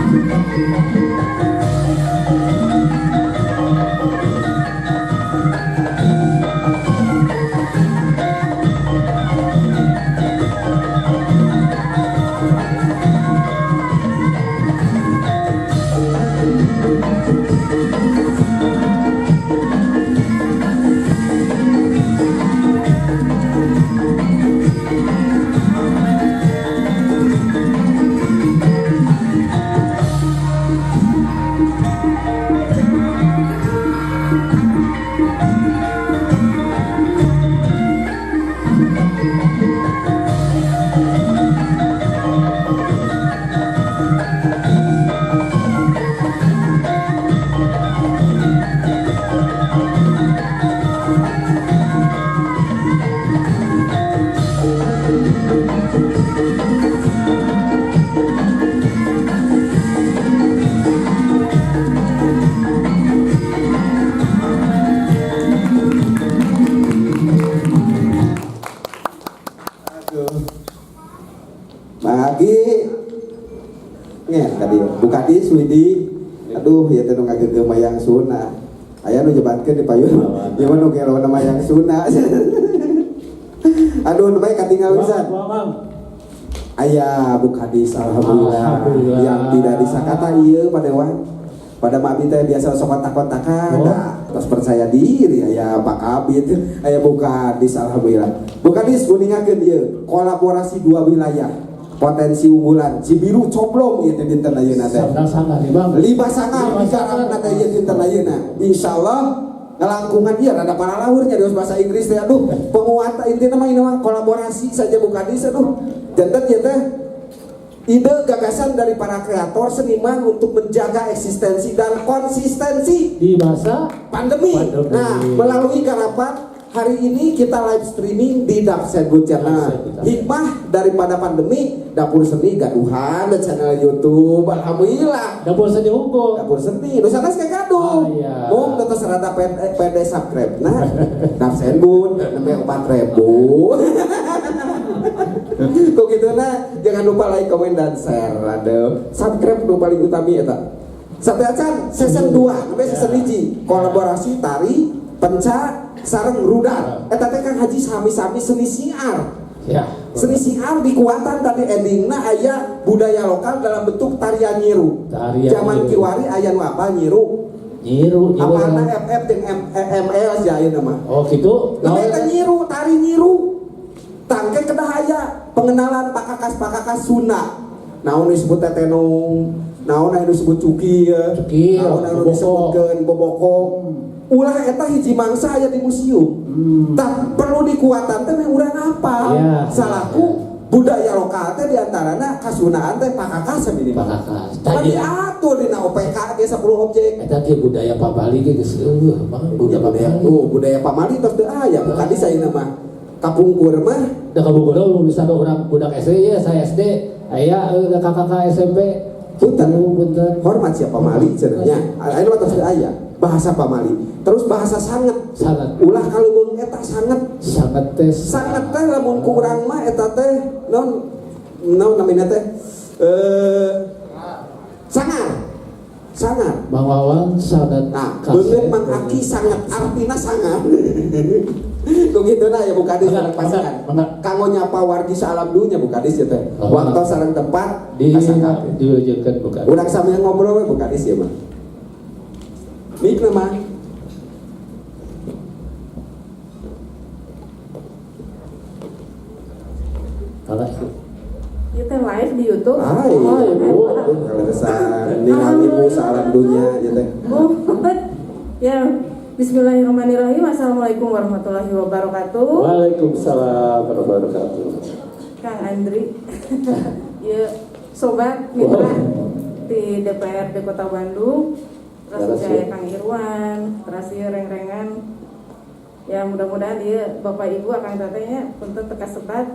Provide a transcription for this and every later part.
Aduh. Mang Aki nge tadi Bukadis Widi, aduh, ya teh nu ngageugeuh mayang Suna, aya nu nyebatkeun di payun ieu mah nu gelona mayang Suna. Aduh, nu bae katinggal pisan. Mang. Aya Bukadis, alhamdulillah. Alhamdulillah. Yang tidak disakata ieu Pak Dewan pada Mak teh biasa sok kontak-kontakan. Oh. Nah, terus percaya diri aya Pak Kabit, aya Bukadis, alhamdulillah. Bukadis guningakeun ieu kolaborasi dua wilayah potensi unggulan Cibiru Coblong ieu teh dinten ayeuna teh. Sandal sangar nih, Bang. Lima sangar Lima digarapna sangar. Teh ieu dinten ayeuna, insyaallah ngelangkungan ieu rada paralahurnya di bahasa Inggris teh. Aduh, penguatan intinya mah ini mah kolaborasi saja, Bukadis. Aduh, janten ieu teh ide gagasan dari para kreator seniman untuk menjaga eksistensi dan konsistensi di masa pandemi. Pandemi. Nah, melalui garapan hari ini kita live streaming di Dapsen Good Channel. Dapsen. Hikmah daripada pandemi, Dapur Seni gaduhan dan channel YouTube. Alhamdulillah. Dapur Seni unggul. Dapur Seni, nu sanes kayak gaduh. Ah, iya. Mung tetes rada PD, PD subscribe. Nah, Dapsen Bud nembe 4000. Kok gitu, nah jangan lupa like, komen, dan share. Aduh, subscribe nu paling utami eta. Sate acan season 2, nembe season 1 kolaborasi tari pencak sareng rudat. Eta teh Kang Haji sami-sami seni siar. Ya. Seni siar dikuatan tadi endingna aya budaya lokal dalam bentuk tarian nyiru. Tarian Zaman nyiru. kiwari aya nu apa nyiru? Nyiru, nyiru. Apana FF jeung ML sih ayeuna mah. Oh, gitu. Namanya teh nyiru, tari nyiru. Tangke kedah aya pengenalan pakakas-pakakas Sunda. Naon disebut teh tenung, naon anu disebut cukil, Cukil, naon anu boboko. Disebutkeun boboko. Ulah eta hiji mangsa aya di museum. Tak perlu dikuatan teh meh urang apa? Salaku budaya lokal teh diantarana kasunaan teh pakakas minimal. Pakakas. Kan Tadi diatur dina OPK ge 10 objek. Eta ge budaya Pamali ge geus eueuh, Bang, Ya, budaya budaya, Pamali. oh, budaya Pamali tos teu aya, bukan di saya mah. Kapungkur mah. Da kabungkur misalnya orang budak SD ya, saya SD, aya kakak SMP. Punten. Gitu, punten. Hormat siapa Pamali cenah nya. Ayeuna mah tos teu aya. Bahasa Pamali. Terus bahasa sanget. Sanget. Ulah kaleuweung eta sanget. Sanget teh. Sanget teh lamun ku urang mah eta teh non non namina teh sangar. Sangar. Mang Wawan sangat Nah, kasep. beungeut Mang Aki sangat artina sangat. Kok gitu nah ya Bukadis sareng pasangan. Mangga. Kanggo nyapa wargi saalam dunya Bukadis ya teh. Oh. Waktu sareng tempat Di kasangkakeun. diwujudkan bukan. Urang sambil ngobrol we Bukadis ya mah. Mik mah. Kalau itu. Ieu teh live di YouTube. Hai. Oh, Ibu. Kaleresan ningali ibu saalam dunya ya teh. Ya, bismillahirrahmanirrahim. Assalamualaikum warahmatullahi wabarakatuh. Waalaikumsalam warahmatullahi wabarakatuh. Kang Andri. Ya, sobat mitra di DPRD Kota Bandung. Terus Terus, juga ya. Kang Irwan, terus ya reng-rengan. Ya, mudah-mudahan dia Bapak Ibu akan tetehnya punten teka sebat.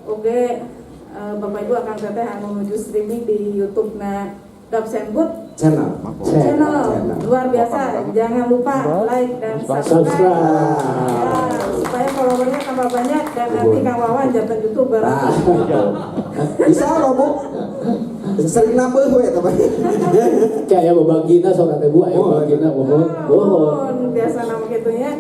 Oke, Bapak Ibu akan teteh anu menuju streaming di YouTube na Dapsenbud. Channel. Channel. Channel. Luar biasa. Jangan lupa like dan subscribe. Subscribe. Ya, supaya followernya tambah banyak dan nanti Kang Wawan janten YouTuber. Nah, bisa loh, Bu. Sering nambah we teman. Kayak aya babagina sok teh, Bu, aya Oh, babagina, mohon. Mohon. Mohon biasa nama gitunya.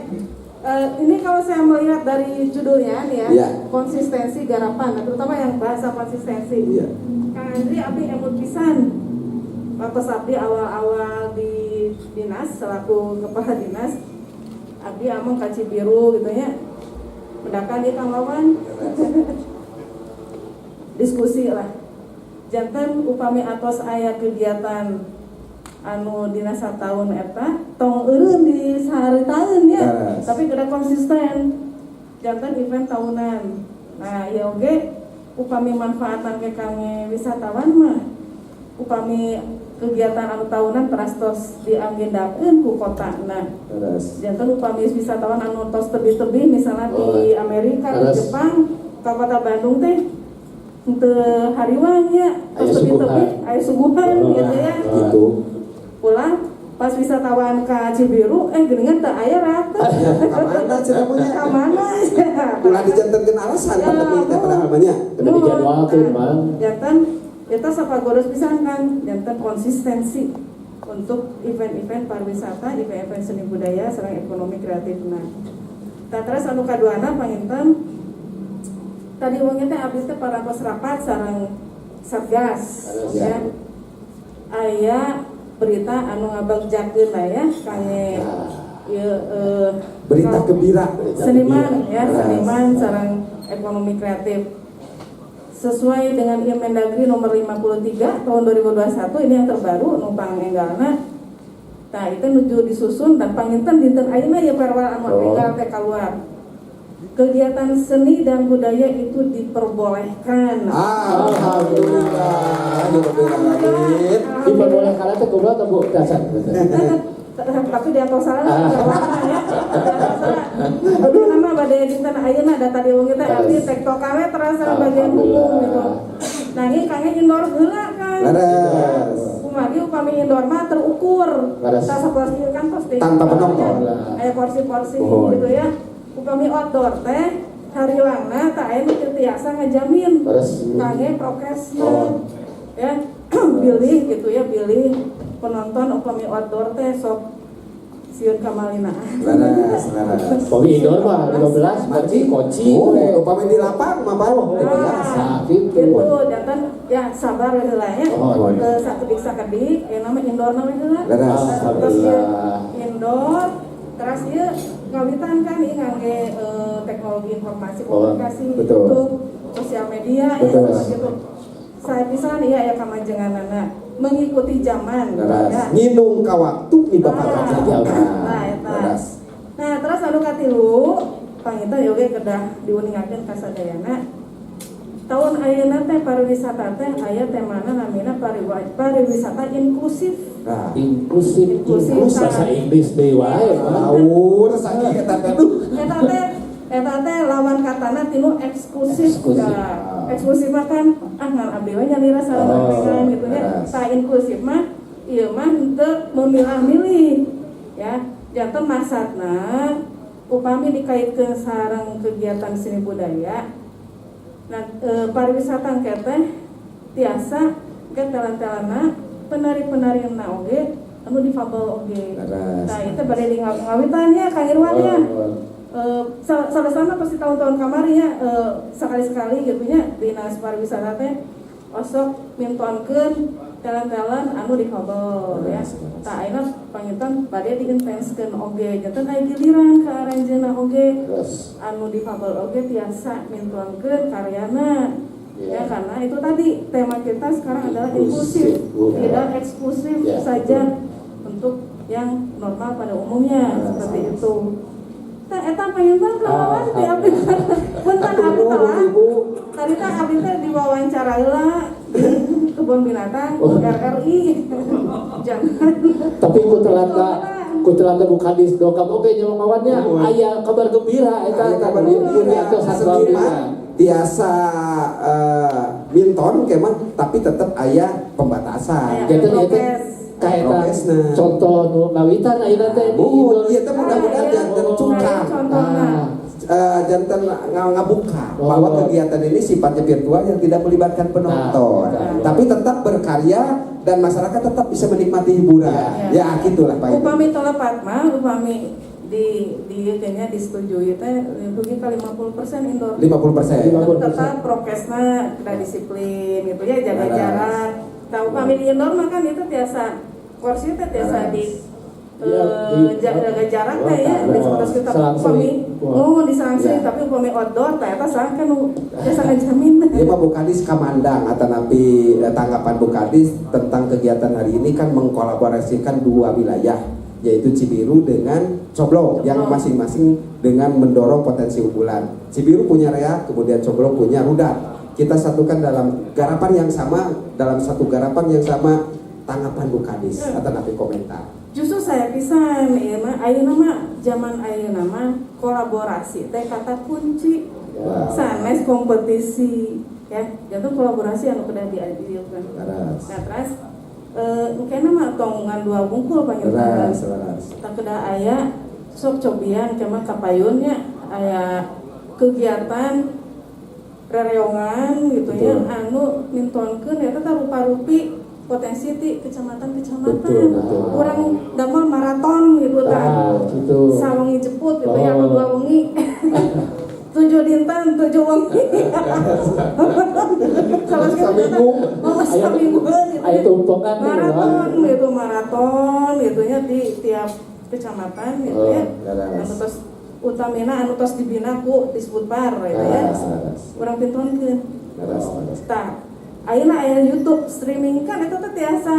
Ini kalau saya melihat dari judulnya nih ya, konsistensi garapan, nah, terutama yang bahasa konsistensi. Kang Andri, abdi emut pisan. Waktu abdi awal-awal di dinas selaku kepala dinas, abdi ameng ka Cibiru gitu ya. Mendakan di Kang Wawan. Diskusi lah. Janten upami atos aya kegiatan anu dina sataun eta tong eureun di saharitaeun ya, tapi kedah konsisten, janten event tahunan. Nah, ya oge upami manfaatan ke kangge wisatawan mah, upami kegiatan anu tahunan teras tos diagendakeun ku kota. Nah, janten upami wisatawan anu tos tebih-tebih, misalnya di Amerika, di Jepang, ke kota Bandung teh teu hariwang nya, tos Aya tebih-tebih suguhan. Aya suguhan gitu ya. Gitu. Pulang pas wisatawan ke Cibiru, geuningan teu aya rata. Ka mana cenah punya? Ka mana? Ulah dijantenkeun alasan pandemi teh padahal mah nya. Kena dijadwalkeun, Mang. Janten eta sapagodos pisan kan, janten konsistensi untuk event-event pariwisata, event-event seni budaya sareng ekonomi kreatif. Nah, terus anu kaduana panginten tadi wengi teh abdi teh parantos rapat sareng Satgas ya. Aya berita anu ngabagjakeun lah ya kangge ieu Berita gembira. Seniman ya, seniman sareng ekonomi kreatif. Sesuai dengan Inmendagri nomor 53 tahun 2021, ini yang terbaru nu pangenggalna. Nah, itu nuju disusun dan panginten dinten ayeuna ya perwal anu enggal teh keluar. Kegiatan seni dan budaya itu diperbolehkan. Alhamdulillah. Alhamdulillah. Diperbolehkan teh kumaha teh, Bu? Dasar. Tapi di atas salah ya. Di atas salah. Aduh, nama bade dinten ayeuna da tadi wengi teh abdi tektok we terasa bagian hukum gitu. Nah, ini kangge indoor heula kan. Leres. Kumargi upami indoor mah terukur. Leres. Tah sapertos ieu kan pasti. Tanpa penonton. Aya kursi-kursi Mohon. gitu ya. Upami outdoor teh hariwangna tah aya nu teu tiasa ngajamin. Kangge prokesna. Ya, bilih gitu ya, bilih penonton upami outdoor teh sok sieun kamalina. Leres, leres. Upami indoor mah 15 berarti kunci Oh, we. upami di lapang mah baru biasa. Nah, gitu. Gitu, janten ya sabar we heula ya. Oh. Sakedik sakedik, aya nama indoor na we heula. Leres. Terus ieu Alhamdulillah. indoor, terus ieu ngawitan kan ieu ngangge teknologi informasi komunikasi, YouTube, sosial media ya gitu. Saya pisan ieu aya kamajenganana mengikuti zaman ya. Nginung ka waktu nih Bapak Ah. kaca. Nah, eta. Leres. Nah, terus anu katilu, panginten oge kedah diuningakeun ka sadayana. Tahun ayeuna teh pariwisata teh aya temana namina pariwisata inklusif. Nah, Inklusif, Inklusif. bahasa Inggris deui wae, Mang. Laur saking eta teh aduh. Eta teh lawan katana tinu eksklusif. Eksklusif. Nah, eksklusif mah kan ah ngan abdi we nyalira sareng gitu nya. Tah, inklusif mah ieu mah henteu memilah-milih ya. Janten maksudna upami dikaitkeun sareng kegiatan seni budaya. Nah, pariwisata engke teh tiasa ke talent-talentna, penari-penari na oge anu difabel oge. Nah, itu bade di ngawitan ya Kang Irwan ya. Salah pasti tahun-tahun kamari ya, sekali-sekali gitu nya dinas pariwisata teh osok mintonkeun talent-talent anu difabel ya. Tah, ayeuna panginten bade diintenskeun oge, janten aya giliran ka aranjeunna oge anu difabel oge tiasa mintonkeun karyana. Ya, karena itu tadi tema kita sekarang adalah inklusif, Inklusif. tidak eksklusif saja untuk yang normal pada umumnya seperti itu. Tah, eta panginten kawan di abdi. Punten abdi telah. Ibu. Tadi teh abdi teh diwawancara heula di kebun binatang RRI. Jangan. Tapi ku telat Bu Kadis dongkap oge nya kawannya aya kabar gembira eta. Aya kabar gembira. Atau satwa Seniman tiasa minton kemah, tapi tetap aya pembatasan. Aya Janten ieu teh prokes. Kayak Prokesna. Contoh nu ngawitan ayeuna teh di Muhun, indoor. ieu teh mudah-mudahan Ah, janten Oh. cukang. Contohna. Ah. Janten ngabuka Oh. bahwa kegiatan ini sifatnya virtual yang tidak melibatkan penonton, Nah, tapi tetap berkarya dan masyarakat tetap bisa menikmati hiburan. Ya. Ya, gitulah, Pak. Itu. Upami teu lepat mah, upami di kayaknya disetujui teh dugi ka 50% indoor. 50%. 50%. Tetap prokesna kedah disiplin gitu ya, jaga Leres. jarak. Tah, upami di indoor mah kan itu tiasa kursi teh tiasa di Iya, jaga jarak teh ya, di Oh, sekitar kita selang-seling. upami oh diselang-seling, Iya. tapi upami outdoor teh eta saha kan nu tiasa ngajamin. Ieu mah Bu Kadis kamandang atanapi tanggapan Bu Kadis tentang kegiatan hari ini kan mengkolaborasikan dua wilayah, yaitu Cibiru dengan Coblong, yang Coblong. masing-masing dengan mendorong potensi unggulan. Cibiru punya reak, kemudian Coblong punya rudat. Kita satukan dalam garapan yang sama, dalam satu garapan yang sama, tanggapan Bu Kadis atanapi komentar. Justru saya pisan ieu mah, ayeuna mah zaman ayeuna mah kolaborasi teh kata kunci. Ya. Sanes kompetisi ya, janten kolaborasi anu kedah diajukan. Leres. Nah, terus engkena mah tong ngan dua wungkul panginten. Leres, leres. Tah, kedah aya sok cobian cuma kapayun nya aya kegiatan rereongan gitu ya, anu mintonkeun eta teh rupa-rupi potensi ti kecamatan-kecamatan. Betul, betul. Kurang damel maraton gitu tah. Ah, gitu. Sawengi jeput gitu ya, Oh. atau dua wengi. 7 dinten, 7 wengi. Salah Saminggu. Oh, samingguan gitu. Aya tumpokan tuh, Maraton gitu, maraton gitu ya di tiap kecamatan gitu Oh, ya. leres. Anu tos utamina anu tos dibina ku Disbudpar gitu ya. Leres, leres. Urang pintonkeun. Leres, leres. Tah, ayeuna aya YouTube streaming kan eta teh tiasa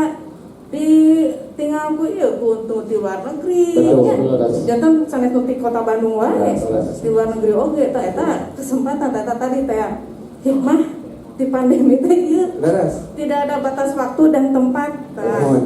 ditinggal ku ieu ku untuk di luar negeri Betul, ya. Leres. Janten sanes nu ti kota Bandung wae. Leres, leres. Di luar negeri oge tah eta kesempatan eta tadi teh hikmah di pandemi teh ieu. Leres. Tidak ada batas waktu dan tempat. Tah. Muhun.